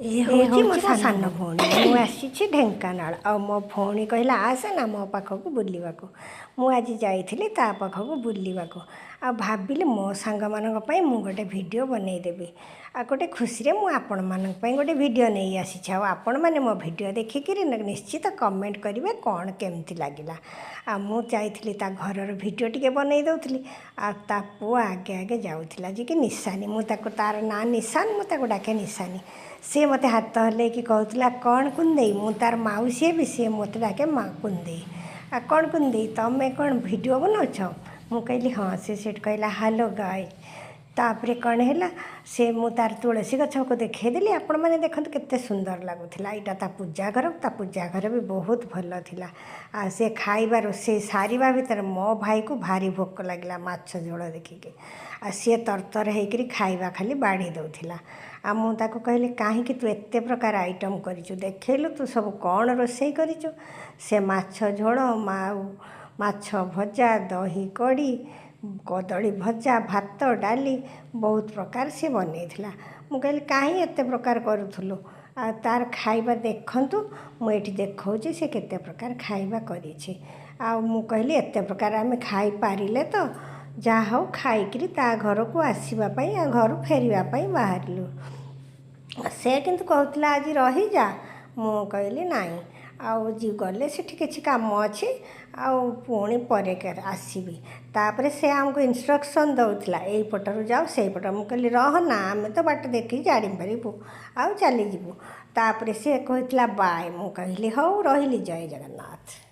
ଏ ହେଉଛି ମୋ ସାନ ଭଉଣୀ। ମୁଁ ଆସିଛି ଢେଙ୍କାନାଳ, ଆଉ ମୋ ଭଉଣୀ କହିଲା ଆସେ ନା ମୋ ପାଖକୁ ବୁଲିବାକୁ। ମୁଁ ଆଜି ଯାଇଥିଲି ତା ପାଖକୁ ବୁଲିବାକୁ, ଆଉ ଭାବିଲି ମୋ ସାଙ୍ଗମାନଙ୍କ ପାଇଁ ମୁଁ ଗୋଟେ ଭିଡ଼ିଓ ବନେଇଦେବି। ଆଉ ଗୋଟେ ଖୁସିରେ ମୁଁ ଆପଣମାନଙ୍କ ପାଇଁ ଗୋଟେ ଭିଡ଼ିଓ ନେଇ ଆସିଛି। ଆଉ ଆପଣମାନେ ମୋ ଭିଡ଼ିଓ ଦେଖିକିରି ନିଶ୍ଚିତ କମେଣ୍ଟ କରିବେ କ'ଣ କେମିତି ଲାଗିଲା। ଆଉ ମୁଁ ଯାଇଥିଲି ତା ଘରର ଭିଡ଼ିଓ ଟିକେ ବନେଇ ଦେଉଥିଲି, ଆଉ ତା ପୁଅ ଆଗେ ଆଗେ ଯାଉଥିଲା, ଯିଏକି ନିଶାନୀ। ମୁଁ ତାକୁ, ତାର ନାଁ ନିଶାନ, ମୁଁ ତାକୁ ଡାକେ ନିଶାନୀ। ସିଏ ମୋତେ ହାତ ହଲେଇକି କହୁଥିଲା, କ'ଣ କୁନ୍ଦେଇ? ମୁଁ ତାର ମାଉସୀ ହେବି, ସିଏ ମୋତେ ଡାକେ ମା କୁନ୍ଦେଇ। ଆଉ କ'ଣ କୁନ୍ଦେଇ, ତମେ କ'ଣ ଭିଡ଼ିଓ ବନାଉଛ? ମୁଁ କହିଲି ହଁ। ସେ ସେଠି କହିଲା ହ୍ୟାଲୋ ଗାଇଜ୍। ତାପରେ କ'ଣ ହେଲା, ସେ ମୁଁ ତାର ତୁଳସୀ ଗଛକୁ ଦେଖେଇଦେଲି। ଆପଣମାନେ ଦେଖନ୍ତୁ କେତେ ସୁନ୍ଦର ଲାଗୁଥିଲା। ଏଇଟା ତା ପୂଜା ଘର, ତା ପୂଜା ଘର ବି ବହୁତ ଭଲ ଥିଲା। ଆଉ ସେ ଖାଇବା ରୋଷେଇ ସାରିବା ଭିତରେ ମୋ ଭାଇକୁ ଭାରି ଭୋକ ଲାଗିଲା ମାଛ ଝୋଳ ଦେଖିକି, ଆଉ ସିଏ ତରତର ହେଇକିରି ଖାଇବା ଖାଲି ବାଢ଼ି ଦେଉଥିଲା। ଆଉ ମୁଁ ତାକୁ କହିଲି, କାହିଁକି ତୁ ଏତେ ପ୍ରକାର ଆଇଟମ୍ କରିଛୁ, ଦେଖେଇଲୁ ତୁ ସବୁ କ'ଣ ରୋଷେଇ କରିଛୁ? ସେ ମାଛ ଝୋଳ, ଆଉ ମାଛ ଭଜା, ଦହି କଡ଼ି, କଦଳୀ ଭଜା, ଭାତ, ଡାଲି, ବହୁତ ପ୍ରକାର ସିଏ ବନେଇଥିଲା। ମୁଁ କହିଲି, କାହିଁ ଏତେ ପ୍ରକାର କରୁଥିଲୁ? ଆଉ ତାର ଖାଇବା ଦେଖନ୍ତୁ, ମୁଁ ଏଇଠି ଦେଖାଉଛି ସେ କେତେ ପ୍ରକାର ଖାଇବା କରିଛି। ଆଉ ମୁଁ କହିଲି, ଏତେ ପ୍ରକାର ଆମେ ଖାଇପାରିଲେ ତ ଯାହା ହଉ। ଖାଇକିରି ତା ଘରକୁ ଆସିବା ପାଇଁ ଆଉ ଘରୁ ଫେରିବା ପାଇଁ ବାହାରିଲୁ। ସେ କିନ୍ତୁ କହୁଥିଲା ଆଜି ରହିଯା। ମୁଁ କହିଲି ନାଇଁ, ଆଉ ଗଲେ ସେଠି କିଛି କାମ ଅଛି, ଆଉ ପୁଣି ପରେ ଆସିବି। ତାପରେ ସେ ଆମକୁ ଇନଷ୍ଟ୍ରକ୍ସନ୍ ଦେଉଥିଲା, ଏଇପଟରୁ ଯାଅ, ସେଇପଟ। ମୁଁ କହିଲି ରହ ନା, ଆମେ ତ ବାଟ ଦେଖିକି ଜାଣିପାରିବୁ ଆଉ ଚାଲିଯିବୁ। ତାପରେ ସେ କହିଥିଲା ବାଏ। ମୁଁ କହିଲି ହଉ, ରହିଲି, ଜୟ ଜଗନ୍ନାଥ।